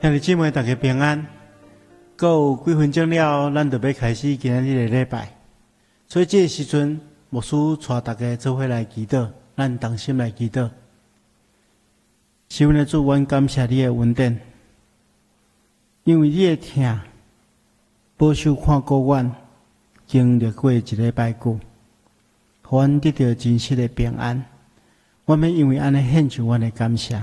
兄弟姊妹，大家平安。閣有幾分鐘了，咱就欲開始今仔日的禮拜。所以這个時陣，牧師帶大家做伙來祈禱，咱同心來祈禱。是阮的主，阮感謝你的恩典，因為你的疼，保守看顧阮，經歷過一禮拜久，予阮得著真實的平安。阮欲因為按呢獻上阮的感謝。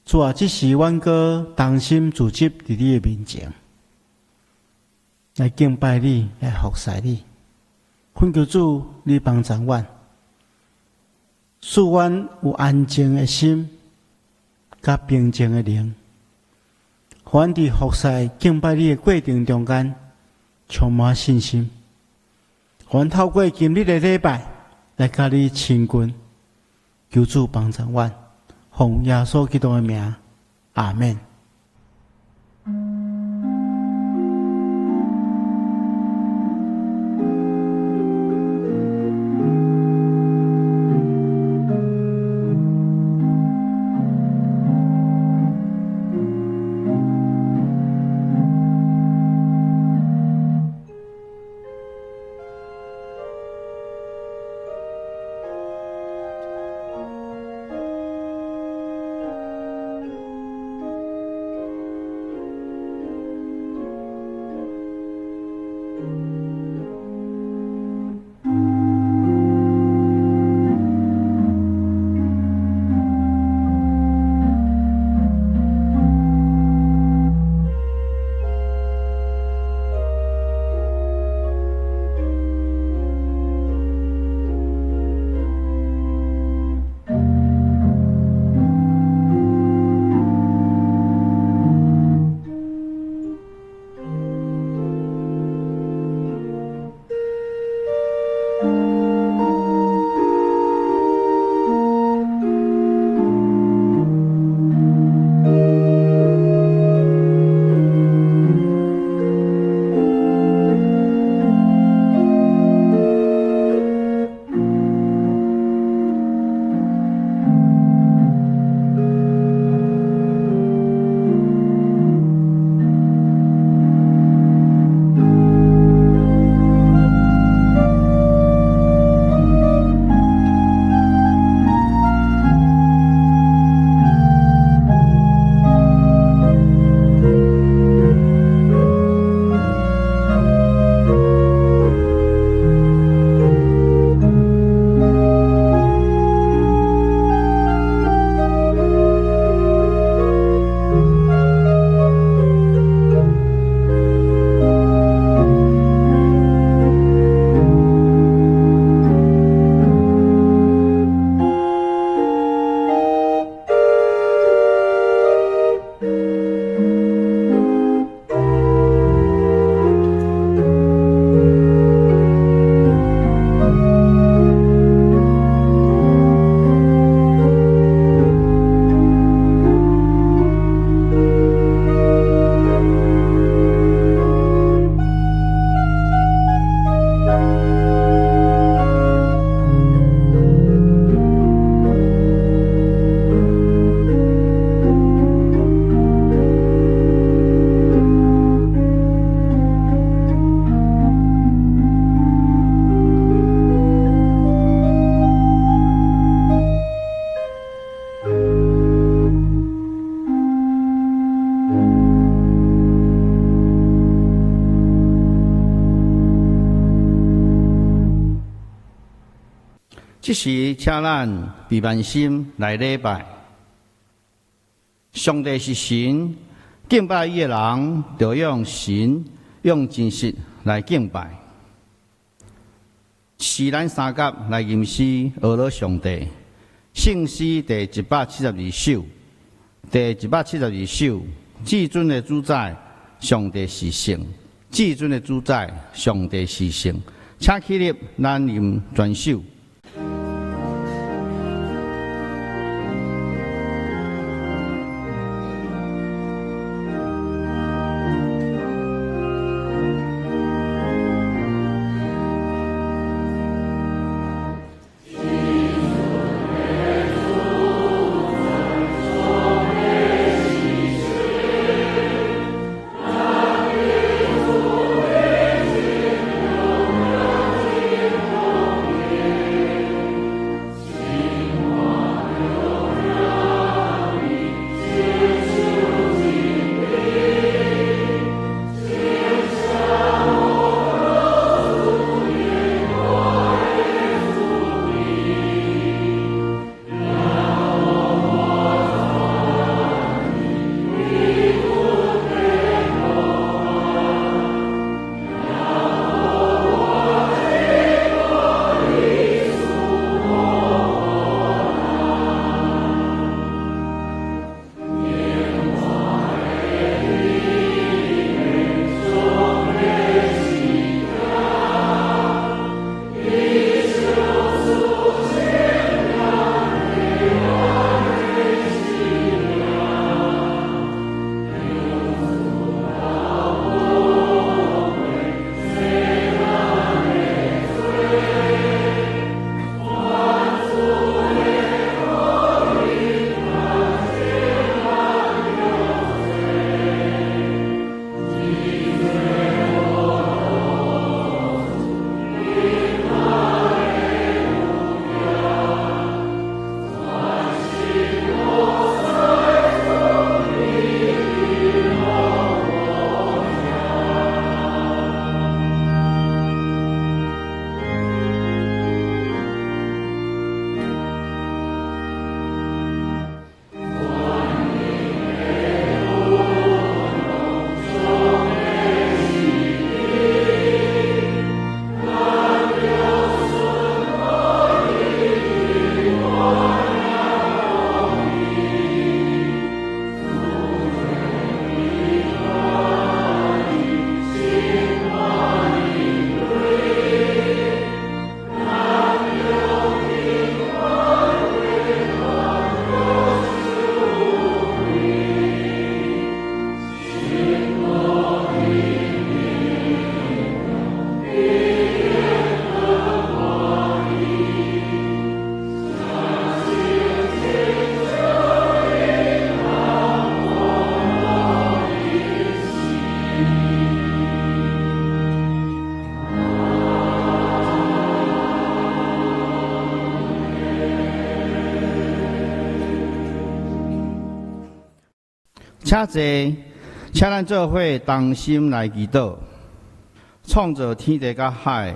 主啊，這時阮閣同心聚集佇你的面前，來敬拜你，來服侍你。懇求主，你幫助阮，賜阮有安靜的心，佮平靜的靈，予阮佇服侍敬拜你的過程中間，充滿信心。予阮透過今日的禮拜來佮你親近，求主幫助阮。奉耶穌基督的名，阿們。這時，請咱閉萬心來禮拜。上帝是神，敬拜伊的人，著用神用真實來敬拜。是咱三甲來吟詩，呵咾上帝。聖詩第一百七十二首，第一百七十二首，至尊的主宰，上帝是聖。至尊的主宰，上帝是聖。請起立，咱吟全首。請坐，請咱做伙同心來祈禱。創造天地佮海，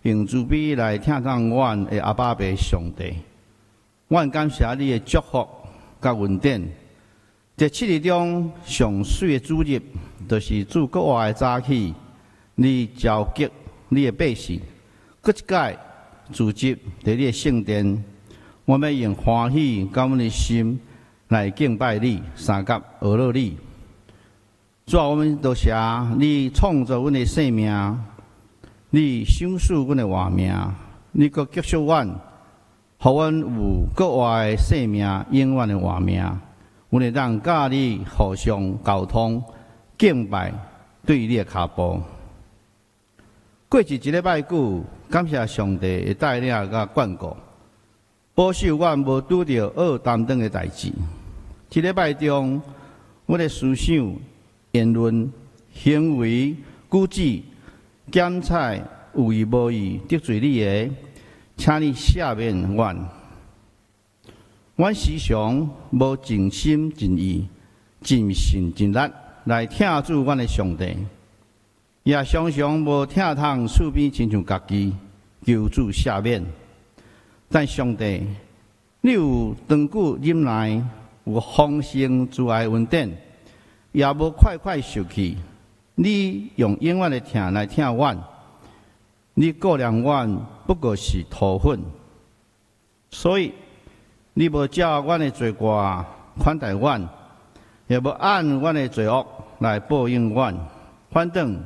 用慈悲來疼痛阮的阿爸父上帝。阮感謝你的祝福佮恩典。佇七日中上媠的主日，就是主復活的早起，你召集你的百姓，閣一擺聚集佇你的聖殿，我欲用歡喜感恩的心來敬拜你，相佮呵咾你。主啊，我們多謝你創造阮的生命，你賞賜阮的活命，你閣結束阮，予阮有閣活的生命，永遠的活命。阮會當佮你互相溝通、敬拜，對你的跤步。過去一禮拜久，感謝上帝的帶領佮眷顧，保守阮無拄著惡擔當的代誌。這禮拜中，阮的思想、言論、行為、舉止、檢採有意無意得罪你的，請你赦免阮。阮時常無盡心盡意、盡心盡力來疼主阮的上帝，也常常無疼痛厝邊親像家己，求主赦免。但上帝，你有長久忍耐，有豐盛慈愛恩典，也無快快受氣。你用永遠的疼來疼阮，你顧念阮不過是塗粉，所以你無照阮的罪過款待阮，也無按阮的罪惡來報應阮。反轉，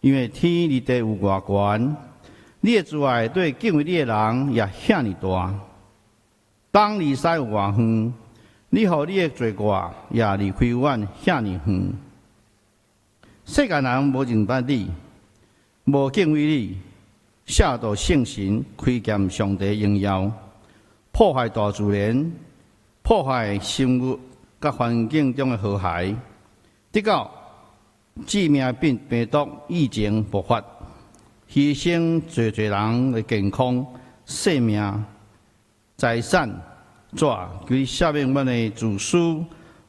因為天離地有偌懸，你的慈愛對敬畏你的人也遐爾大。東離西有偌遠，你予你的罪過也離開阮遐爾遠。世間人無認捌你，無敬畏你，褻瀆聖神，虧欠上帝榮耀，破壞大自然，破壞生物佮環境中的和諧，直到致命病病毒疫情爆發，犧牲濟濟人的健康、性命、財產。主啊，求你赦免阮的自私、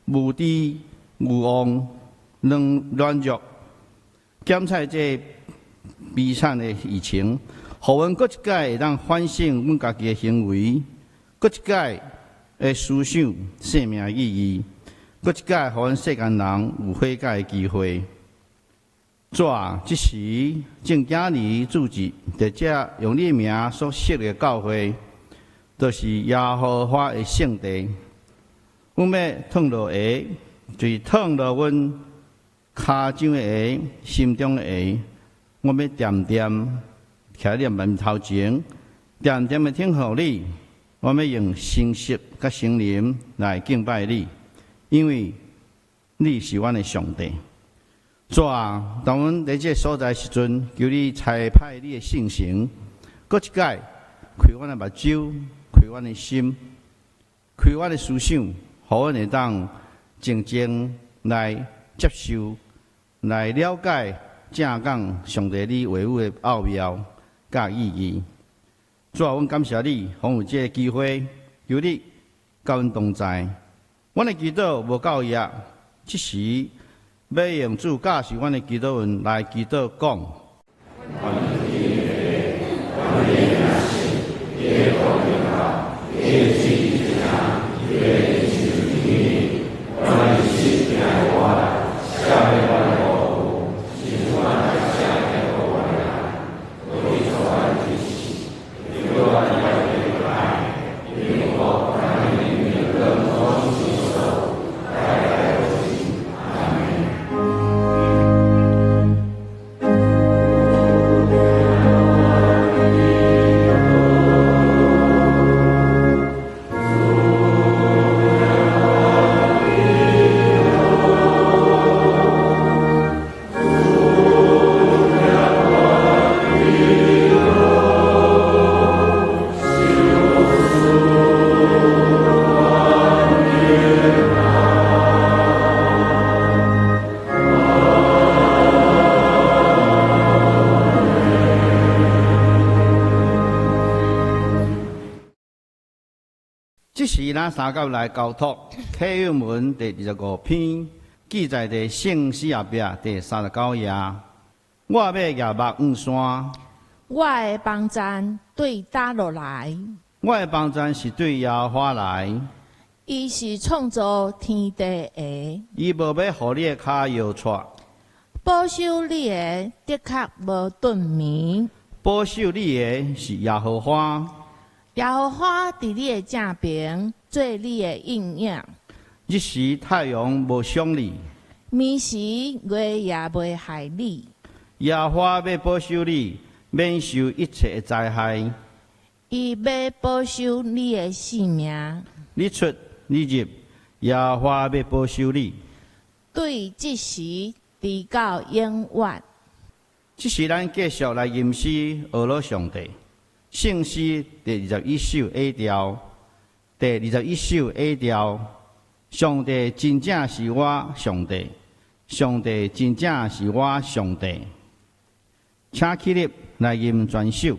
無知、愚妄、軟弱，檢採這悲慘的疫情，予阮閣一擺會當反省阮家己的行為，閣一擺的思想生命意義，閣一擺予阮世間人有悔改的機會。主啊，這時正今日組織佇這用你名所設立的教會，就是耶和華的聖地。阮欲褪落鞋，就是褪落阮跤掌的鞋，心中的鞋。我欲恬恬徛佇你面頭前，恬恬的等候你。我欲用誠實佮心靈來敬拜你，因為你是阮的上帝。主啊，當阮佇這個所在時陣，求你差派你的聖神，閣一擺開阮的目睭，開阮的心，開阮的思想，予阮會當靜靜來接受、來了解正講上帝你話語的奧妙佮意義。主啊，阮感謝你，予阮有這個機會，求你佮阮同在。阮的祈禱無夠額，這時欲用主教示阮的祈禱文來祈禱講。這時咱三甲來交託啟應文第25篇，記載佇聖詩後壁第39頁。我欲舉目向山，我的幫贊對佗落來？我的幫贊是對耶和華來。伊是創造天地的。伊無欲予你的跤搖掣。保守你的，的確無頓眠。保守你的是耶和華。耶和華佇你的正爿，做你的蔭影。日時太陽無傷你，暝時月也袂害你。耶和華欲保守你，免受一切的災害。伊欲保守你的性命。你出你入，耶和華欲保守你。對這時直到永遠。這時咱繼續來吟詩，學樂上帝。聖詩第21首 A 調，第21首 A 調。上帝真正是我上帝，上帝真正是我上帝。請起立來吟全首。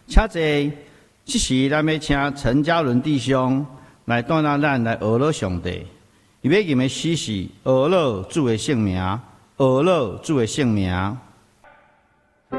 請坐，這時咱欲請陳嘉倫弟兄來帶領咱來學樂上帝。伊欲吟的詩是學樂主的聖名，學樂主的聖名。主。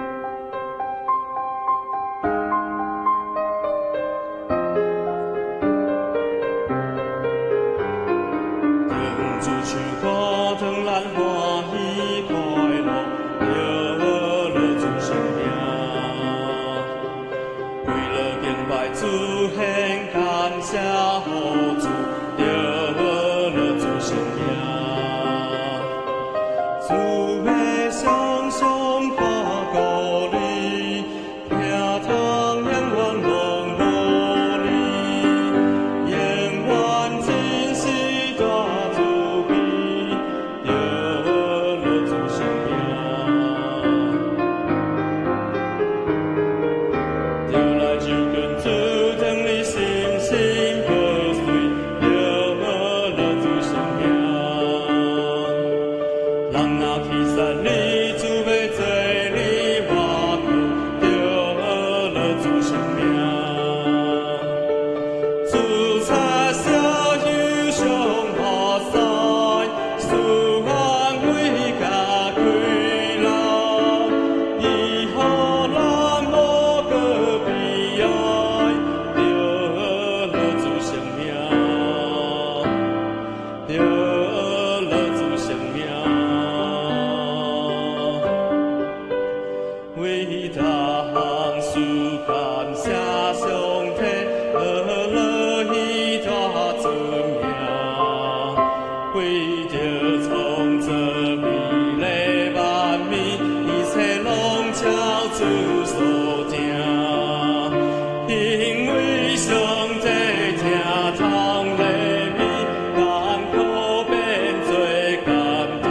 感謝上帝，學樂彼大尊名，為著創造美麗萬物，一切攏照主所定。因為上帝聽通禮物，艱苦變做甘甜，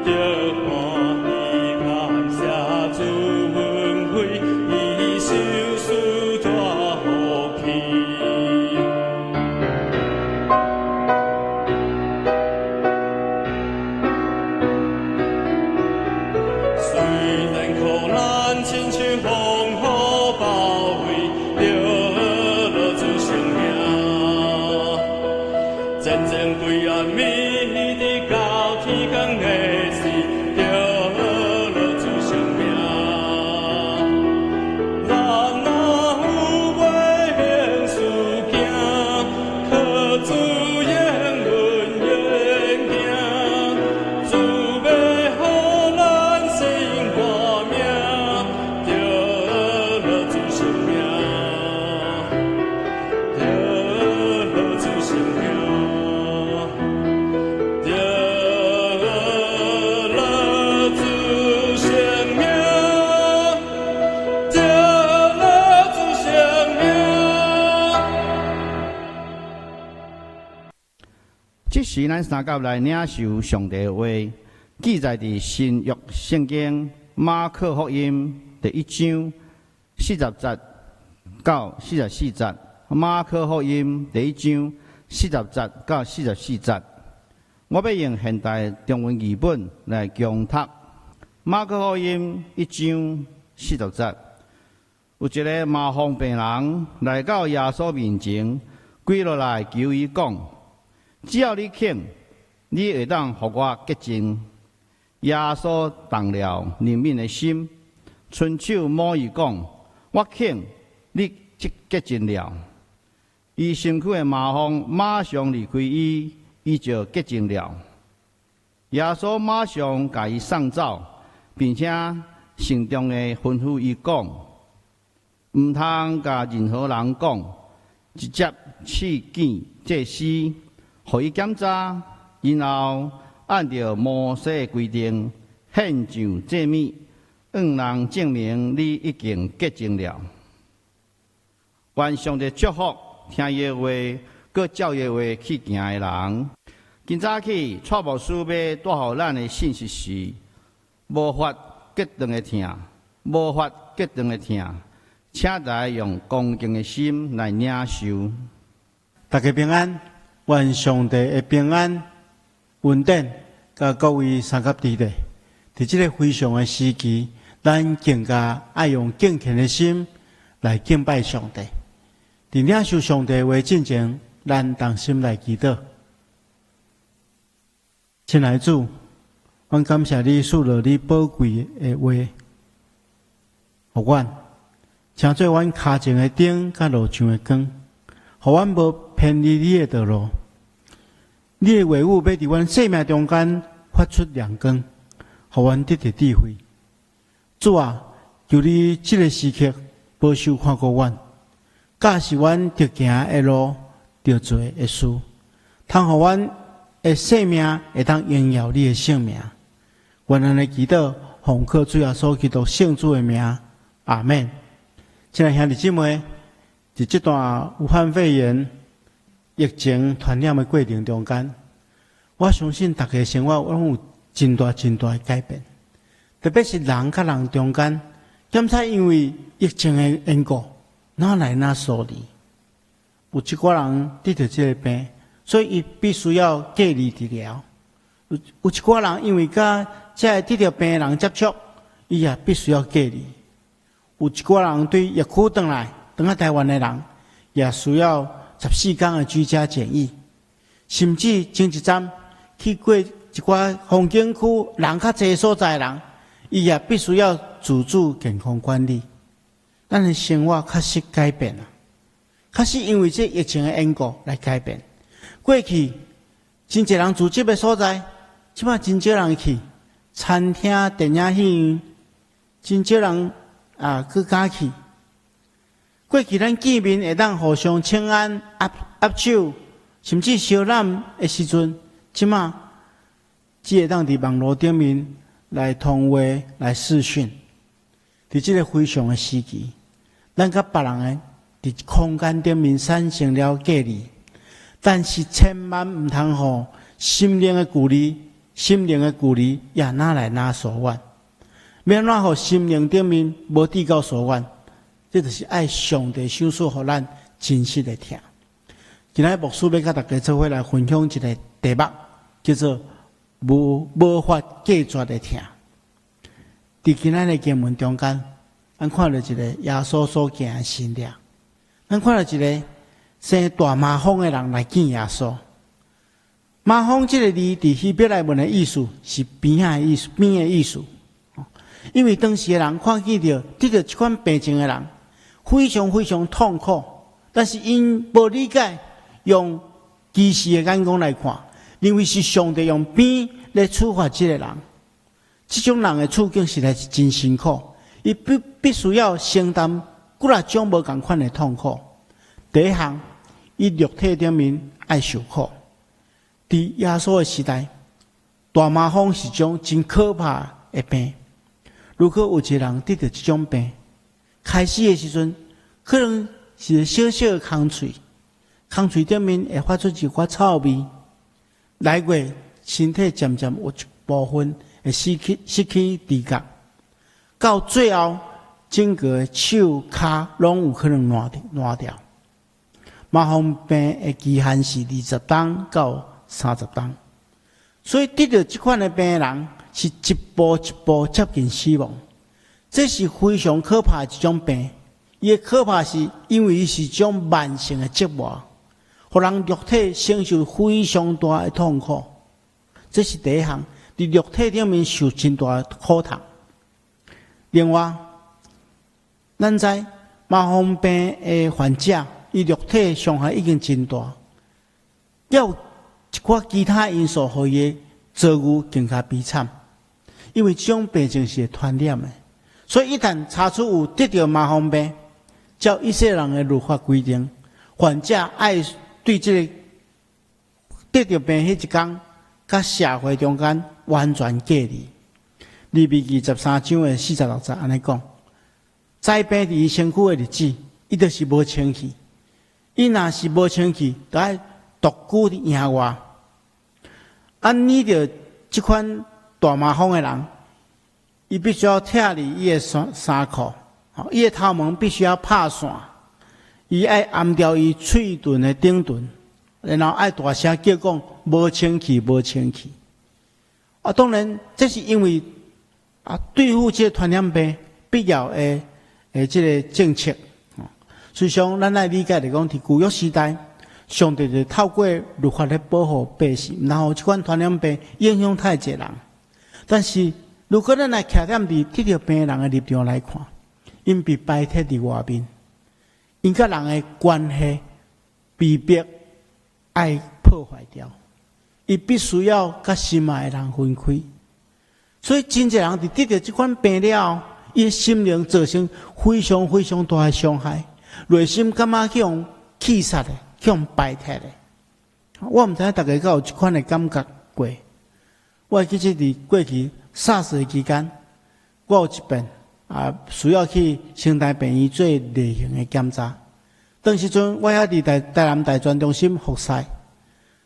著歡喜感謝主恩惠，伊賞賜大福氣。雖然苦難親像風雨包圍，著學主聖名。戰爭規暗暝，直到天光的時，著學主聖名。咱若有袂明事件，靠主應允言行，主欲予咱生活命，著學主聖名，著學主聖名，著學主聖名，著學主聖名。這時，咱三甲來領受上帝的話，記載佇新約聖經馬可福音第一章40節到44節。馬可福音第一章40節到44節。我欲用現代中文譯本來誦讀。馬可福音一章四十節，有一个麻風病人來到耶穌面前，跪落來求伊講：只要你肯，你會當予我潔淨。耶穌動了憐憫的心，伸手摸伊講：我肯，你即潔淨了。伊身軀的麻風馬上離開伊，伊就潔淨了。耶穌馬上共伊送走，並且慎重的吩咐伊講：毋通共任何人講，直接去見祭司，予伊檢查，然後按著摩西的規定獻上祭物，向人證明你已經潔淨了。願上帝祝福聽伊的話，閣照伊的話去行的人。今早起，蔡牧師欲帶予咱的信息是：無法隔斷的疼，無法隔斷的疼，請大家用恭敬的心來領受。大家平安，願上帝的平安、恩典，佮各位三甲弟弟。佇這个非常的時期，咱更加愛用敬虔的心來敬拜上帝。佇領受上帝話進前，咱同心來祈禱。親愛的主，阮感謝你賜落你寶貴的話，予阮，成做阮跤前的燈，佮路上的光，予阮無偏離你的道路。你的話語欲佇阮生命中間發出亮光，予阮得著智慧。主啊，求你這个時刻保守看顧阮，教示阮著行的路，著做的事，通予阮的生命會當榮耀你的聖名。願咱的祈禱，奉靠主耶穌基督聖子的名，阿們。親愛兄弟姊妹，佇這段武漢肺炎疫情傳染的過程中間，我相信大家生活攏有真大真大的改變，特別是人佮人中間，檢查因為疫情的緣故，哪來哪疏離，有一寡人得著這个病，所以伊必須要隔離治療。有一寡人因為佮這个得著病的人接觸，伊也必須要隔離。有一寡人對疫區轉來，轉來台灣的人，也需要14天的居家檢疫，甚至前一站去過一寡風景區人較濟所在的人，伊也必須要自主健康管理。咱的生活確實改變了，確實因為這疫情的緣故來改變。過去真濟人聚集的所在，這擺真少人去餐廳、電影院，真少人啊，閣敢去。過去咱見面會當互相請安、握握手，甚至相攬的時陣，這馬只會當佇網路頂面來通話、來視訊。佇這个非常的時期，咱佮別人的佇空間頂面產生了隔離，但是千萬毋通予心靈的距離，心靈的距離也愈來愈疏遠。欲按怎予心靈頂面無至夠疏遠？這就是愛上帝賞賜予咱真實的疼。今仔牧師欲佮大家做伙來分享一个題目，叫做無法隔絕的疼。佇今仔的經文中間，咱看著一个耶穌所行的神蹟，咱看著一个生大麻風的人來見耶穌。麻風這个字佇希伯來文的意思是邊仔的意思，邊的意思。因為當時的人看見著得著這款病症的人，非常非常痛苦，但是𪜶無理解，用歧視的眼光來看，認為是上帝用鞭來處罰這个人。這種人的處境實在是真辛苦，伊必須要承擔幾若種無仝款的痛苦。第一項，伊肉體頂面愛受苦。佇耶穌的時代，大麻風是種真可怕的病。如果有一個人得著這種病，開始的時陣可能是小小的空喙，空喙頂面會發出一寡臭味，來月身體漸漸有一部分會失去知覺，到最後整個手跤攏有可能爛掉。麻風病的期限是20冬到30冬，所以得著這款的病的人是一步一步接近死亡，這是非常可怕的一種病。伊的可怕是因為伊是一種慢性的折磨，予人肉體承受非常大的痛苦。這是第一項，佇肉體頂面受真大的苦痛。另外，咱知麻風病的患者，伊肉體傷害已經真大，猶有一寡其他因素，予伊的遭遇更加悲慘。因為這種病症是會傳染的，所以一旦查出有得著麻風病，照以色列人的律法規定，患者愛對這个得著病彼一工，佮社會中間完全隔離。利未記13章的46節按呢講：災病佇伊身軀的日子，伊就是無清氣。伊若是無清氣，就愛獨居佇營外。按呢著這款大麻風的人，伊必須要拆離伊的衫褲，伊的頭毛必須要拍散，伊愛掩牢伊喙唇的頂唇，然後愛大聲叫講無清氣，無清氣。啊，當然這是因為啊對付這個傳染病必要的這个政策。所以講，咱愛理解來講，佇舊約時代，上帝就透過律法來保護百姓，然後這款傳染病影響太濟人。但是，如果咱來徛踮佇得著病人的立場來看，𪜶被排斥佇外面，𪜶佮人的關係被迫愛破壞掉，伊必須要佮心愛的人分開。所以，真濟人佇得著這款病了後，伊的心靈造成非常非常大的傷害，內心感覺去予棄殺的，去予排斥的。我毋知影大家敢有這款的感覺過。我會記得佇過去 SARS 的期間，我有一遍啊需要去成大病院做例行的檢查。當時陣我還佇台南大專中心服侍，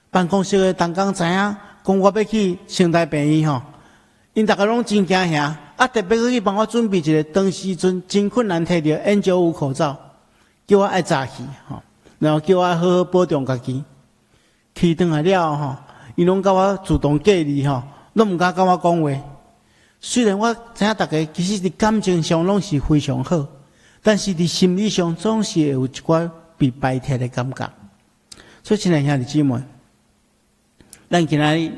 辦公室的同工知影講我欲去成大病院吼，𪜶逐家攏真驚嚇，啊特別去幫我準備一个當時陣真困難提著 N95 口罩，叫我愛早去吼，然後叫我好好保重家己。去轉來了後吼，𪜶攏共我自動隔離吼，攏毋敢佮我講話。雖然我知影逐家其實佇感情上攏是非常好，但是佇心理上總是會有一寡被排斥的感覺。所以，親愛兄弟姊妹，咱今仔日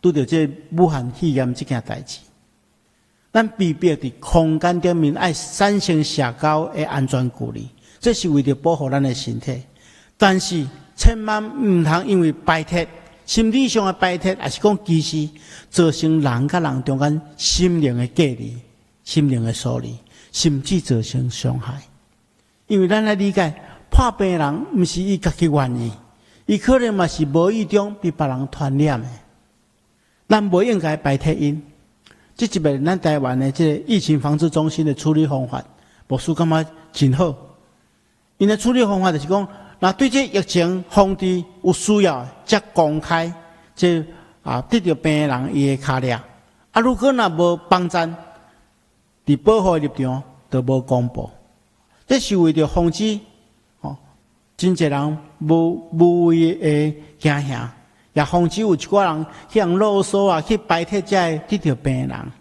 拄著這武漢肺炎這件代誌，咱被迫佇空間頂面愛產生社交的安全距離，這是為著保護咱的身體。但是，千萬毋通因為排斥、心理上的排斥，抑是講歧視，造成人佮人中間心靈的隔離、心靈的疏離，甚至造成傷害。因為咱來理解，破病的人毋是伊家己願意，伊可能嘛是無意中被別人傳染的。咱無應該排斥𪜶。這一擺咱台灣的這个疫情防治中心的處理方法，牧師感覺真好。𪜶的處理方法就是講，若對這疫情防治有需要，才公開這得著病的人伊的跤跡。啊，如果若無幫贊，佇保護立場就無公布。這是為著防止真濟人無無謂的驚嚇，也防止有一寡人去予囉嗦啊，去排斥這个得著病的人。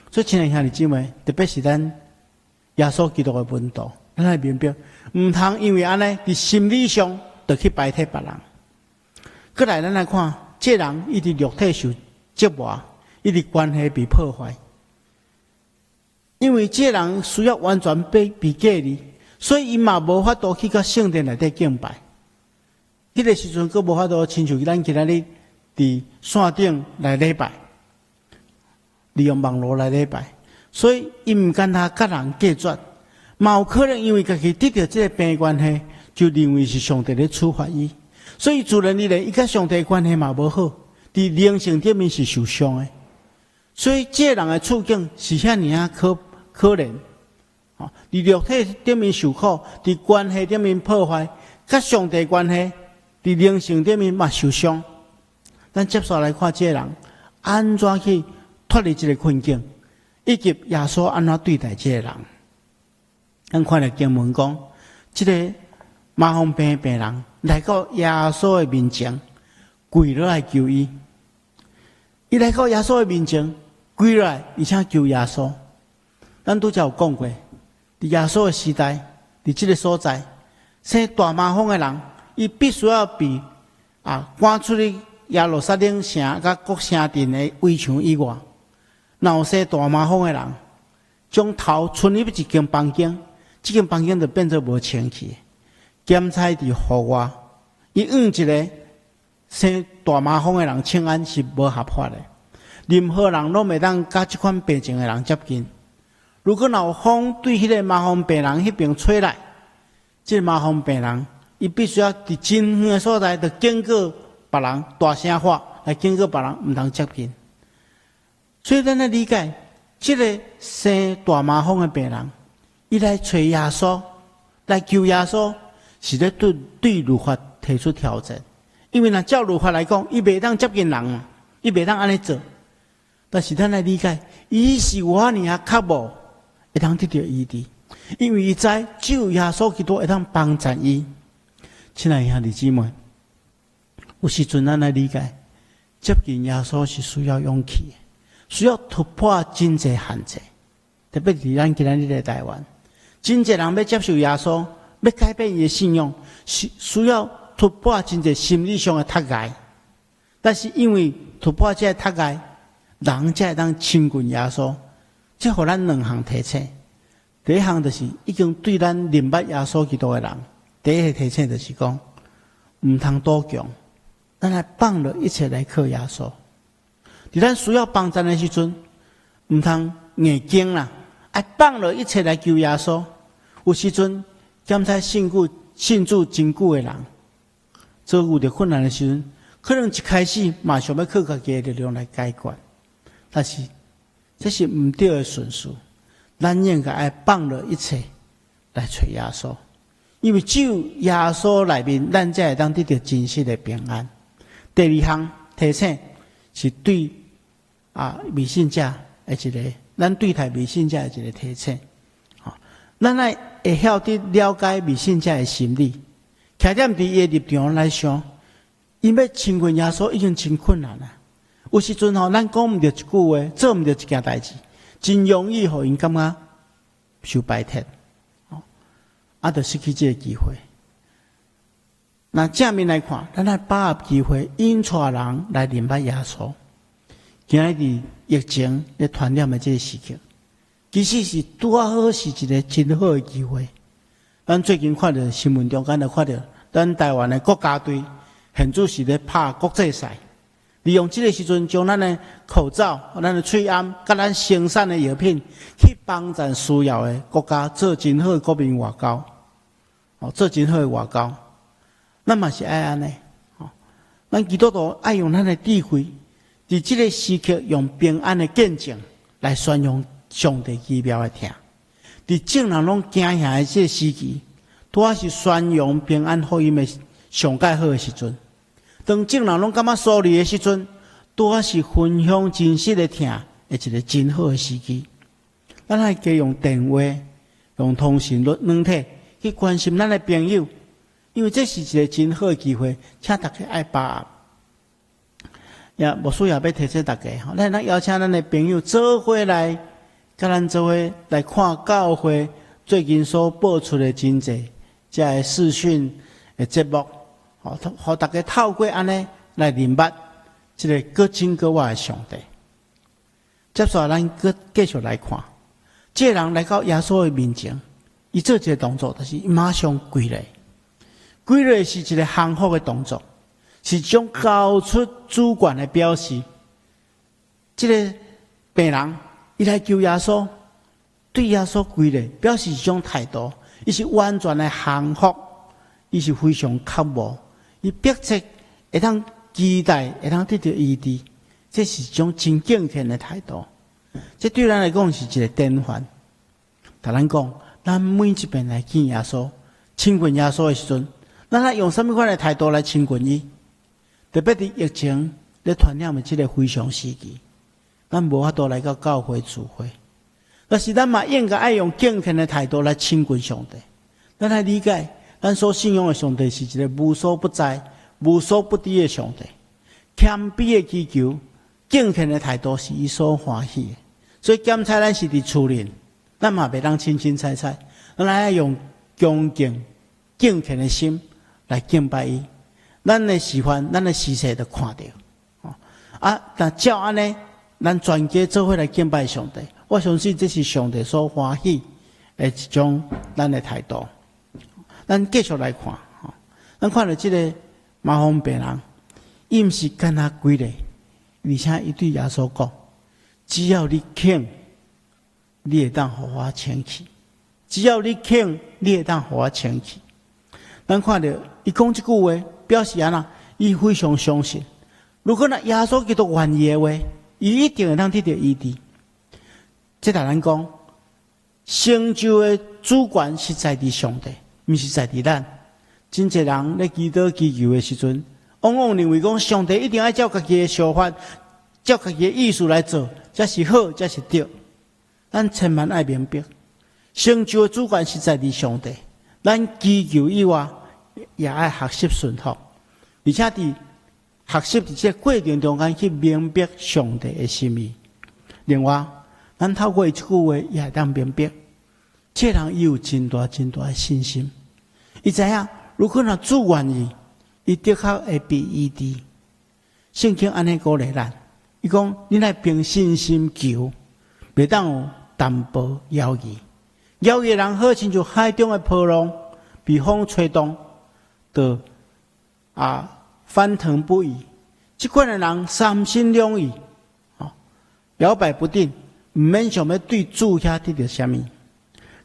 所以，親愛兄弟姊妹，特別是咱耶穌基督的門徒，咱愛明白，毋通因為按呢，佇心理上就去排斥別人。閣來，咱來看，這人伊佇肉體受折磨，伊佇關係被破壞。因為這人需要完全被隔離，所以伊嘛無法度去到聖殿內底敬拜。彼个時陣，閣無法度親像咱今仔日佇線頂來禮拜，利用網路來禮拜，所以伊毋敢若佮人隔絕，嘛有可能因為家己得著這个病的關係，就認為是上帝咧處罰伊，所以自然而然，伊佮上帝關係嘛無好，佇靈性頂面是受傷的。所以這个人的處境是遐爾仔可可憐，佇肉體頂面受苦，佇關係頂面破壞，佮上帝關係佇靈性頂面嘛受傷。咱接續來看這个人按怎去脫離這个困境，以及耶穌按怎對待這个人。咱看著經文講，這个麻風病的病人來到耶穌的面前，跪落來求伊。伊來到耶穌的面前，跪落來，而且求耶穌。咱拄才有講過，佇耶穌的時代，佇這个所在，生大麻風的人，伊必須要被趕出去耶路撒冷城佮各城鎮的圍牆以外。若有生大麻風的人，將頭伸入一間房間，這間房間就變做無清氣。檢查佇戶外，伊向一个生大麻風的人請安是無合法的。任何人攏袂當佮這款病症的人接近。如果若有風對彼个麻風病人彼爿吹來，這个麻風病人伊必須要佇真遠的所在，就警告別人，大聲喊來警告別人，毋通接近。所以咱來理解，這个生大麻風的病人，伊來揣耶穌，來求耶穌，是咧對律法提出挑戰。因為若照律法來講，伊袂當接近人嘛，伊袂當按呢做。但是咱來理解，伊是有遐爾仔渴慕會當得著醫治，因為伊知只有耶穌基督會當幫助伊。親愛兄弟姊妹，有時陣咱來理解，接近耶穌是需要勇氣的，需要突破真濟限制。特別佇咱今仔日的台灣，真濟人欲接受耶穌，欲改變伊的信仰，是需要突破真濟心理上的窒礙。但是因為突破這个窒礙，人才會當親近耶穌。這予咱兩項提醒。第一項就是已經對咱認捌耶穌基督的人，第一个提醒就是講，毋通賭強，咱來放落一切來靠耶穌。佇咱需要幫助的時陣，毋通硬撐啦，愛放落一切來求耶穌。有時陣檢查信主真久的人，遭遇著困難的時陣，可能一開始嘛想欲靠家己的力量來解決，但是這是毋對的順序。咱應該愛放落一切來揣耶穌，因為只有耶穌內面，咱才會當得著真實的平安。第二項提醒是對未信者的一个，咱對待未信者的一个提醒。咱愛會曉得了解未信者的心理，徛踮佇伊的立場來想，𪜶欲親近耶穌已經真困難啦。有時陣吼，咱講毋著一句話，做毋著一件代誌，真容易予𪜶感覺受排斥，就失去這个機會。那正面來看，咱愛把握機會，引帶人來認捌耶穌。今仔日疫情咧傳染的這个時刻，其實是拄仔好是一个真好的機會。咱最近看著新聞中間就看著，咱台灣的國家隊現在是咧拍國際賽，利用這个時陣，將咱的口罩、咱的喙罨、佮咱生產的藥品，去幫助需要的國家做真好的國民外交，哦，做真好的外交。咱嘛是愛按呢，哦，咱基督徒愛用咱的智慧，佇這个時刻用平安的見證來宣揚上帝奇妙的疼。佇眾人攏驚嚇的這个時期，拄仔是宣揚平安福音的上蓋好的時陣。當眾人攏感覺疏離的時陣，拄仔是分享真實的疼的一个真好的時機。咱愛加用電話、用通訊軟體去關心咱的朋友，因為這是一个真好的機會，請大家愛把握。也牧師也欲提醒大家，咱會當邀請咱的朋友做伙來，佮咱做伙來看教會最近所播出的真濟這个視訊的節目。予大家透過按呢來認捌這个閣真閣活的上帝。接下來，咱閣繼續來看，這个人來到耶穌的面前，伊做一个動作，就是馬上跪落。跪落是一个降服的動作，是一種交出主權的表示。這个病人伊來求耶穌，對耶穌跪落，表示一種態度，伊是完全的降服，伊是非常渴慕。伊迫切會當期待會當得著醫治，這是一種真敬虔的態度。這對咱來講是一个典範。共咱講，咱每一遍來見耶穌、親近耶穌的時陣，咱愛用啥物款的態度來親近伊？特別佇疫情咧傳染的這个非常時期，咱無法度來到教會聚會，但是咱嘛應該愛用敬虔的態度來親近上帝。咱愛理解，咱所信仰的上帝是一个無所不在、無所不知的上帝。謙卑的祈求、敬虔的態度是伊所歡喜的。所以檢查咱是佇厝裡，咱嘛袂當凊凊彩彩，咱愛用恭敬、敬虔的心來敬拜伊。咱的示範、咱的時勢就看著。啊，但照按呢，咱全家做伙來敬拜上帝。我相信這是上帝所歡喜的一種咱的態度。咱繼續來看，咱看著這个麻風病人，伊毋是干焦跪咧，而且伊對耶穌講：只要你肯，你會當予我清氣；只要你肯，你會當予我清氣。咱看著伊講這句話，表示按怎？伊非常相信，如果若耶穌基督願意的話，伊一定會當得著醫治。這共咱講，成就的主權是在佇上帝，毋是在佇咱。真濟人咧祈禱祈求的時陣，往往認為講上帝一定愛照家己的想法，照家己的意思來做，才是好，才是對。咱千萬愛明白，成就的主權是在佇上帝。咱祈求以外，也愛學習順服，而且佇學習佇這个過程中間去明白上帝的心意。另外，咱透過伊這句話，也會當明白，這个人伊有真大真大的信心。伊知影，如果若主願意，伊的確會被醫治。聖經按呢鼓勵咱，伊講：你愛憑信心求，袂當有淡薄猶豫。猶豫的人好親像海中的波浪，被風吹動，就翻騰不已。這款的人三心兩意，搖擺不定，毋免想欲對主遐得著啥物。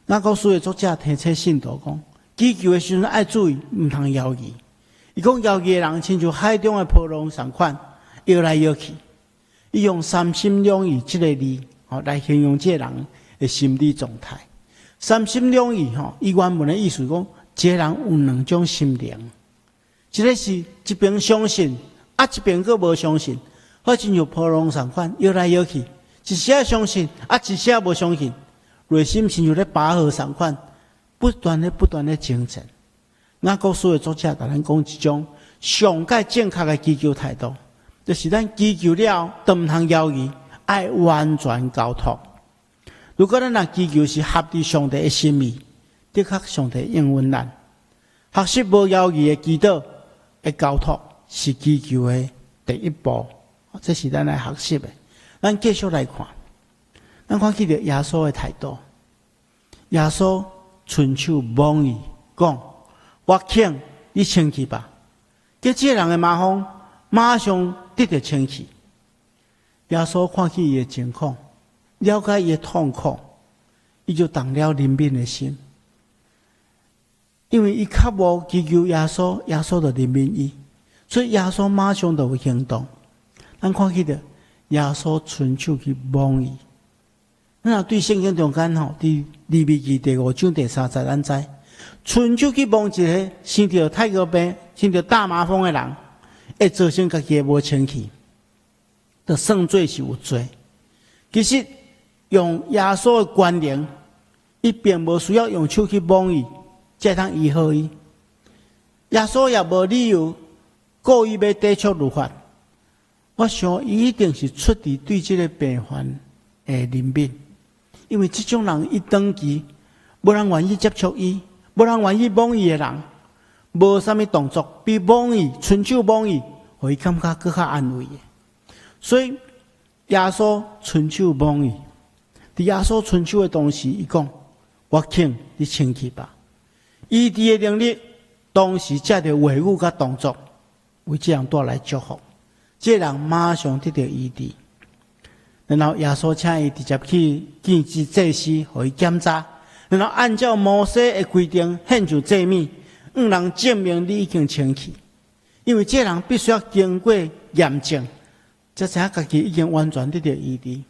雅各書的作者提醒信徒講，祈求的時陣愛注意，毋通猶豫。伊講猶豫的人，親像海中的波浪仝款，搖來搖去。伊用三心兩意這个字，來形容這个人的心理狀態。三心兩意，伊原文的意思講，這个人有兩種心靈，一个是一邊相信，啊一邊閣無相信，好親像波浪仝款，搖來搖去，一時仔相信，啊一時仔無相信，內心親像咧拔河仝款，不斷的不斷的掙扎。雅各書的作者共咱講一種上蓋正確的祈求態度，就是咱祈求了，都毋通猶豫，愛完全交託。如果咱若祈求是合佇上帝的心意，的確上帝應允咱。學習無猶豫的祈禱的交託，是祈求的第一步。這是咱來學習的。咱繼續來看，咱看見著耶穌的態度。耶穌伸手摸伊，講：我肯，你清氣吧。結這个人的麻風馬上得著清氣。耶穌看見伊的情況，了解伊的痛苦，伊就動了憐憫的心。因為伊較無祈求耶穌，耶穌就憐憫伊，所以耶穌馬上就有行動。咱看見著耶穌伸手去摸伊。咱若對聖經中間吼，佇利未記第五章第三節，咱知，伸手去摸一个生著泰國病、生著大麻風的人，會造成家己的無清氣，就算做是有罪。其實用耶穌的權能，伊並無需要用手去摸伊，才會當醫好伊。耶穌也無理由故意欲抵觸律法。我想伊一定是出自對這个病患的憐憫，因為這種人伊長期無人願意接觸伊，無人願意摸伊的人，無啥物動作，比摸伊、伸手摸伊，予伊感覺閣較安慰的。所以耶穌伸手摸伊，佇耶穌伸手的同時，伊講：我肯，你清氣吧。醫治的能力，當時藉著話語佮動作，為這人帶來祝福。這個人馬上得著醫治，然後耶穌請伊直接去見祭司，予伊檢查，然後按照摩西的規定獻上祭物，向人證明你已經清氣。因為這個人必須要經過驗證，才知影家己已經完全得著醫治，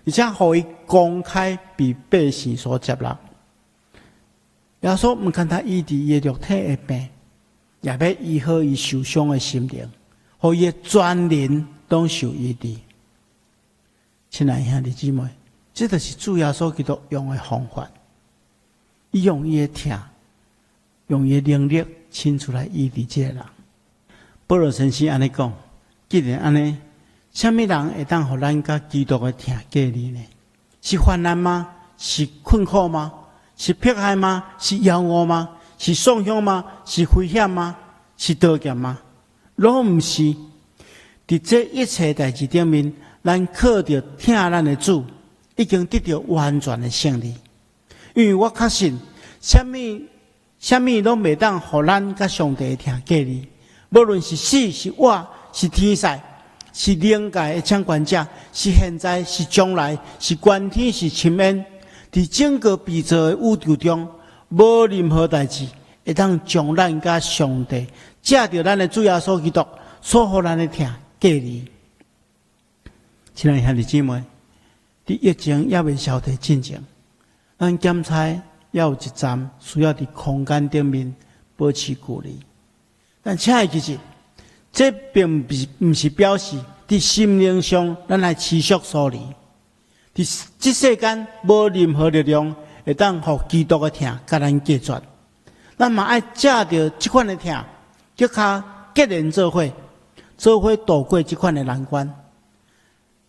而且予伊公開被百姓所接納。耶穌毋單單醫治伊的肉體的病，也欲醫好伊受傷的心靈，予伊的全人攏受醫治。親愛兄弟姊妹，這就是主耶穌基督用的方法。伊用伊的疼，用伊的能力，親自來醫治這个人。保羅先生按呢講：既然按呢，啥物人會當予咱佮基督的疼隔離呢？是患難嗎？是困苦嗎？是迫害嗎？是枵餓嗎？是喪鄉嗎？是危險嗎？是刀劍嗎？攏毋是。佇這一切代誌頂面，咱靠著疼咱的主，已經得著完全的勝利。因為我確信，啥物啥物攏袂當予咱佮上帝的疼隔離。無論是死是活，是天使，是靈界的掌權者，是現在是將來，是觀天是深淵，佇整個被造的宇宙中，無任何代誌會當將咱佮上帝藉著咱的主耶穌基督所予咱的疼隔離。親愛兄弟姊妹，佇疫情猶未消退進前，咱檢查猶有一站需要佇空間頂面保持距離。但請會記住，這並毋是表示佇心靈上咱來持續疏離。佇這世間無任何力量會當予基督的疼佮咱隔絕。咱嘛愛藉著這款的疼，閣較結連做伙，做伙渡過這款的難關。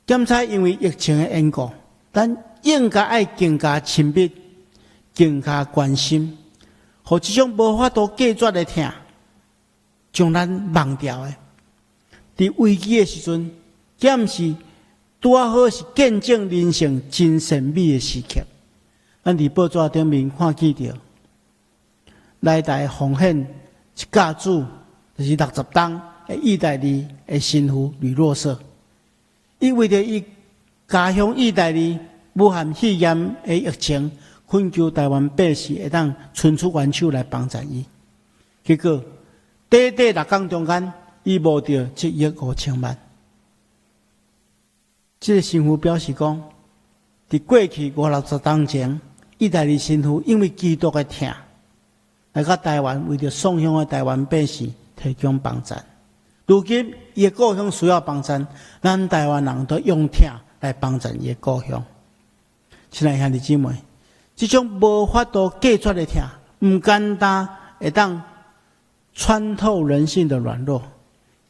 檢查因為疫情的緣故，咱應該愛更加親密、更加關心，予這種無法度隔絕的疼，將咱忘掉的。佇危機的時陣，敢毋是拄仔好是見證人性真善美的時刻。咱佇報紙頂面看見著，來台奉獻一甲子，就是60冬的意大利的神父呂若瑟，伊為著伊家鄉意大利武漢肺炎的疫情，懇求台灣百姓會當伸出援手來幫助伊。結果，短短6工中間，伊募著7億5千萬。這个神父表示講，佇過去五六十冬前，意大利神父因為基督的疼，來到台灣，為著喪鄉的台灣百姓提供幫助。如今，伊的故鄉需要幫助，咱台灣人都用疼來幫助伊的故鄉。親愛兄弟姊妹，這種無法度隔絕的疼，毋簡單會當穿透人性的軟弱，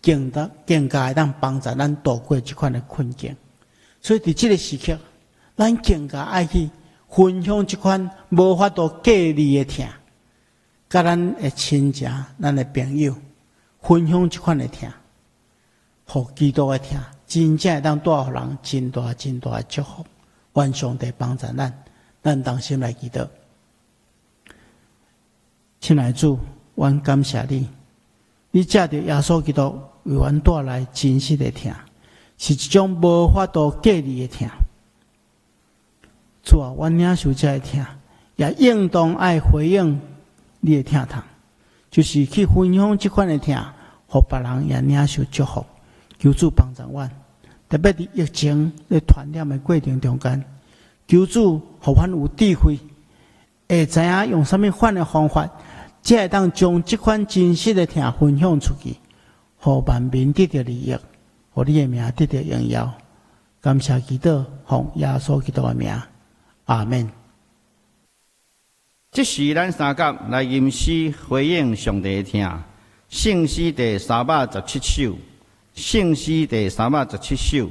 更加會當幫助咱渡過這款的困境。所以，佇這个時刻，咱更加愛去分享這款無法度隔離的疼，佮咱的親情、咱的朋友分享這款的疼，予基督的疼，真正會當帶予人真大真大的祝福。願上帝幫助咱，咱同心來祈禱。親愛的主，阮感謝你，你藉著耶穌基督為為阮帶來真實的疼，是一種無法度過濾的疼。主啊，阮領受這个疼，也應當愛回應你的疼痛，就是去分享這款的疼，予別人也領受祝福。求主幫助阮，特別佇疫情咧傳染的過程中間，求主予阮有智慧，會知影用啥物款的方法，才會當將這款真實的疼分享出去，予萬民得著利益，予你的名得著榮耀。感謝祈禱，奉耶穌基督的名，阿們。這時，咱三甲來吟詩回應上帝的疼。聖詩第317首，聖詩第317首。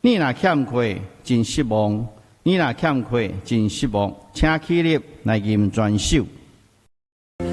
你若欠缺，真失望；你若欠缺，真失望。請起立來吟全首。你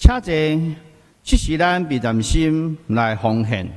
請坐，這是咱平常心來奉獻。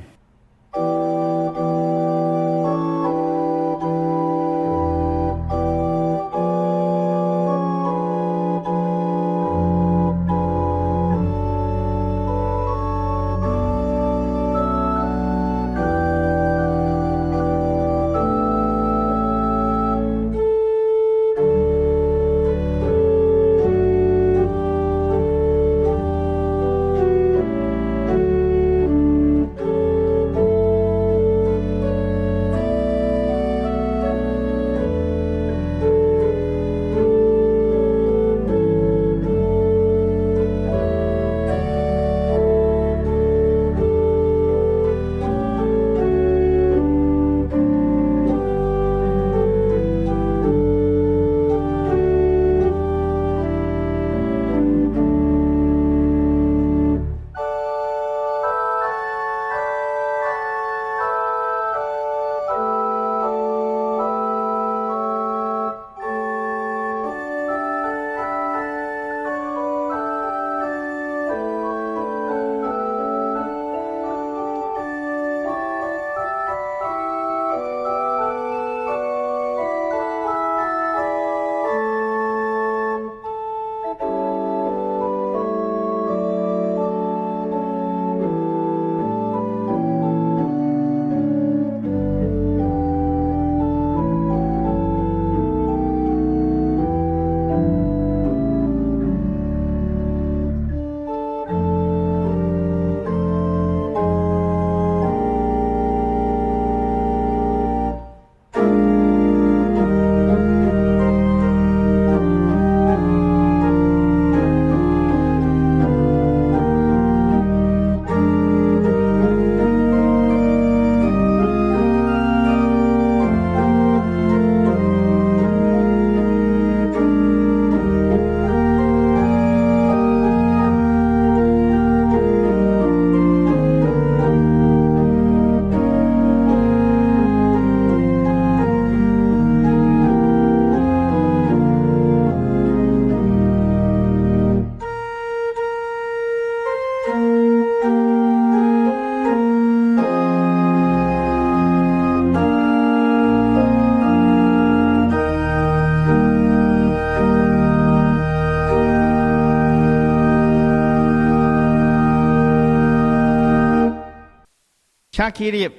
請起立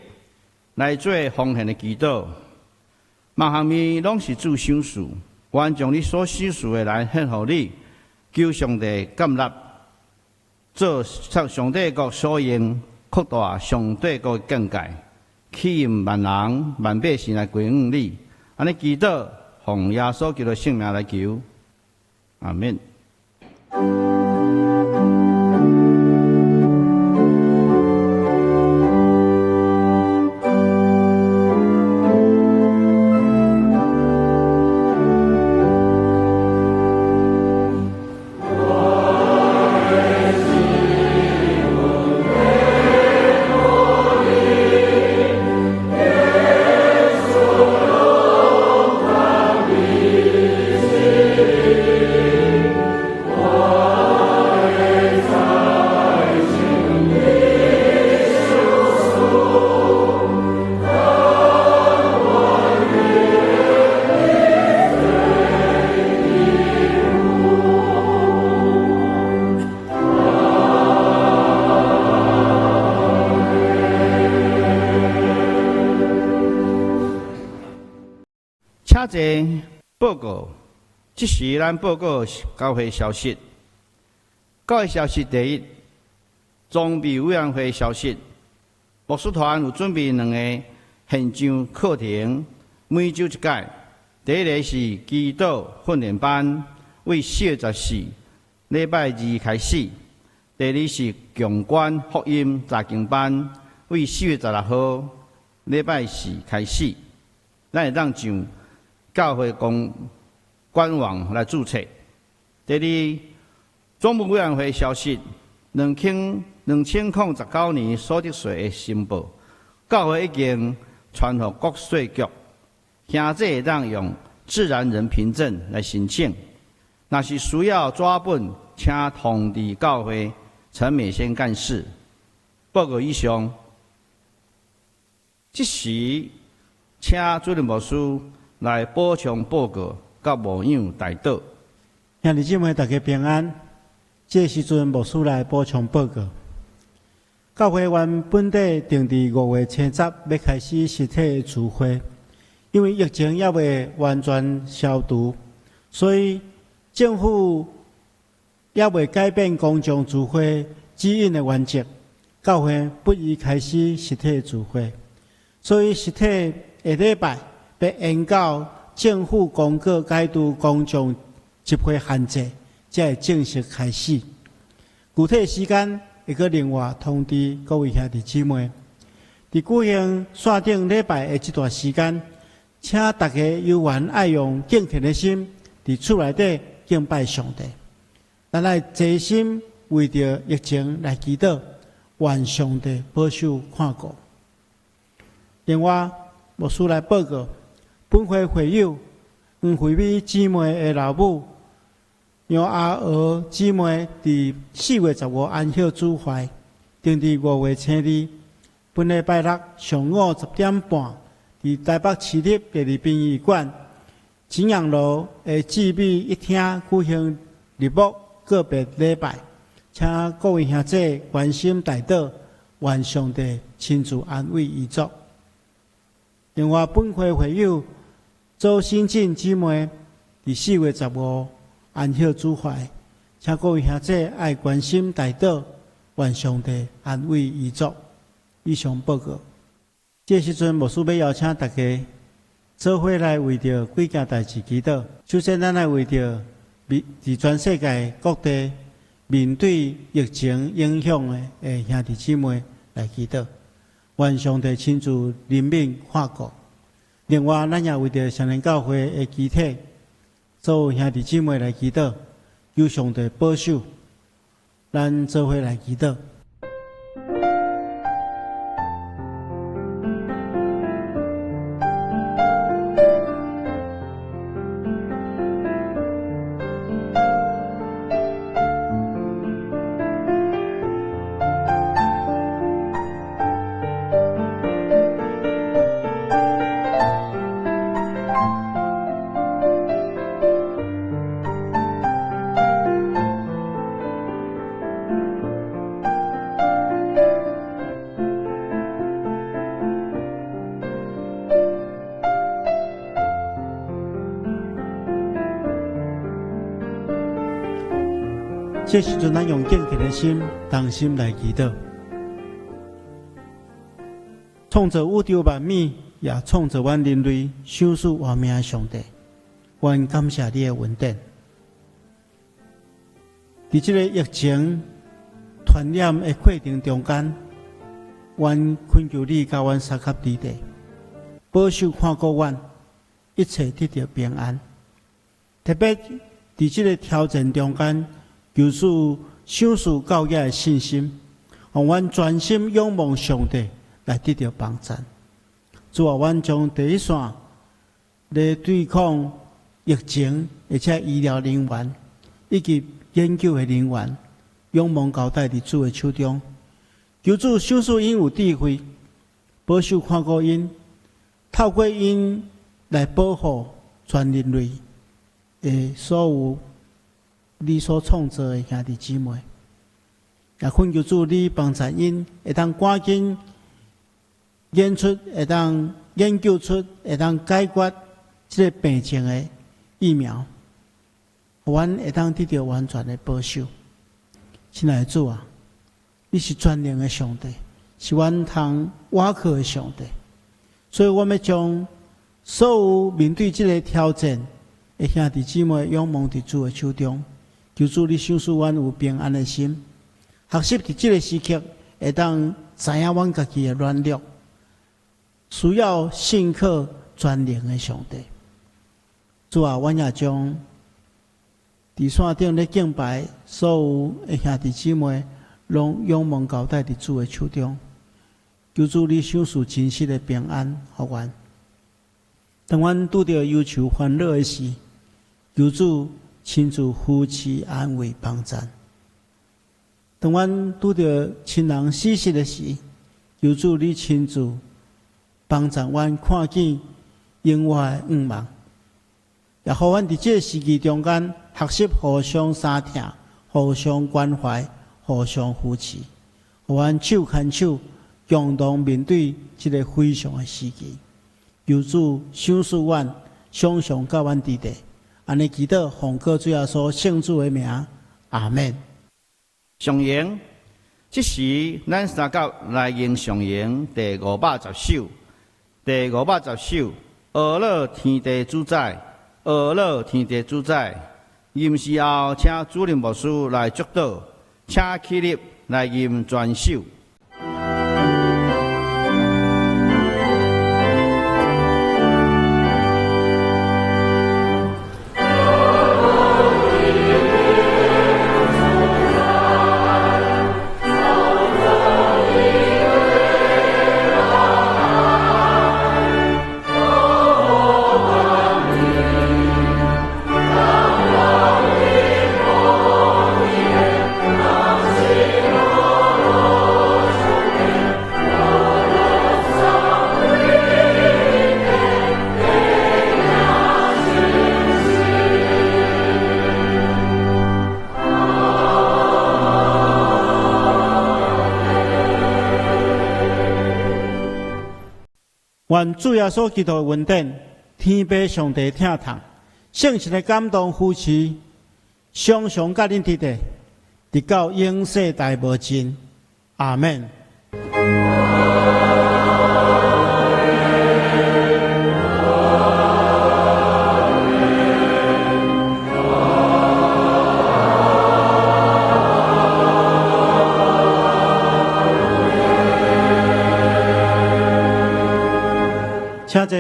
來做奉獻的祈禱。萬項物攏是主賞賜，願將你所賞賜的來獻予你，求上帝接納，做上帝國所用，擴大上帝國的境界，吸引萬人萬百姓來歸向你。按呢祈禱，奉耶穌基督聖名來求，阿們。請坐，報告。這時咱報告教會消息。教會消息第一，裝備委員會消息。牧師團有準備兩個現場課程，每週一擺。第一个是祈禱訓練班，為4月14禮拜二開始；第二是共觀福音查經班，為4月16號禮拜四開始。咱會當上教會公官網來註冊。第二，總務委員會消息：2019年所得稅的申報，教會已經傳予國稅局，兄弟會當用自然人憑證來申請。若是需要紙本，請通知教會。陳美仙幹事。報告以上，這時請主任牧師來補充報告，佮牧養代禱。兄弟姊妹，大家平安。這時陣牧師來補充報告。教會原本底定佇5月初10欲開始實體聚會，因為疫情猶未完全消除，所以政府猶未改變公眾聚會指引的原則，教會不宜開始實體聚會。所以實體的禮拜欲延到政府公告解除公眾集會限制，才會正式開始。具體時間會閣另外通知各位兄弟姊妹。佇舉行線頂禮拜的這段時間，請大家猶原愛用敬虔的心，佇厝內底敬拜上帝。咱愛齊心為著疫情來祈禱，願上帝保守看顧。另外，牧師來報告，本會會友黃惠美姊妹的老母楊阿娥姊妹，佇4月15安息主懷，定佇5月初2，本禮拜六上午10點半，佇台北市立第二殯儀館景陽樓的姊美一廳舉行日暮告別禮拜，請各位兄弟關心代禱，願上帝親自安慰遺族。另外，本會會友周新進姊妹，佇4月15安息主懷，請各位兄弟愛關心代禱，願上帝安慰遺族。以上報告。這時陣，牧師欲邀請大家做伙來為著幾件代誌祈禱。首先，咱來為著佇全世界各地面對疫情影響的兄弟姊妹來祈禱，願上帝親自憐憫看顧。另外，咱也為著雙連教會的肢體，所有兄弟姊妹來祈禱，求上帝保守。咱做伙來祈禱。這時陣，咱用敬虔的心，同心來祈禱。創造宇宙萬物，也創造阮人類，賞賜活命的上帝，阮感謝你的恩典。佇這個疫情傳染的過程中間，阮懇求你佮阮相佮佇地，保守看顧阮，一切得著平安。特別佇這個挑戰中間，求主賞賜教會的信心，予阮專心仰望上帝來得著幫贊。主啊，阮將第一線來對抗疫情，而且醫療人員以及研究的人員，仰望交代佇主的手中。求主賞賜𪜶有智慧，保守看顧𪜶，透過𪜶來保護全人類的所有你所創造的兄弟姊妹。也懇求主你幫助𪜶，會當趕緊研出，會當研究出，會當解決這個病情的疫苗，予阮會當得著完全的保守。親愛的主啊，你是全能的上帝，是阮通倚靠的上帝，所以我欲將所有面對這個挑戰的兄弟姊妹仰望佇主的手中，求主你賞賜阮有平安的心，學習佇這個時刻會當知影阮家己的軟弱，需要信靠全能的上帝。主啊，阮也將佇線頂咧敬拜所有的兄弟姊妹，攏仰望交代佇主的手中，求主你賞賜真實的平安予阮。當阮拄著憂愁煩惱的時，求主親自扶持、安慰、幫贊。當阮拄著親人死訊的時，求主你親自幫助阮看見永活的願望，也予阮佇這个時期中間學習互相相疼、互相關懷、互相扶持，予阮手牽手共同面對這个非常的時期。求主賞賜阮，常常佮阮佇咧。按呢祈禱，奉靠主耶穌聖子的名，阿們。上詠，這時咱三甲來吟上詠第510首，第510首，呵咾天地主宰，呵咾天地主宰。吟詩後，請主任牧師來祝禱，請起立來吟全首。願主耶穌基督的恩典，天父上帝疼痛，聖神的感動扶持，常常佮恁佇咧，直到永世代無盡。阿們。請坐，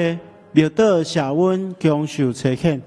默禱謝恩，享受差遣。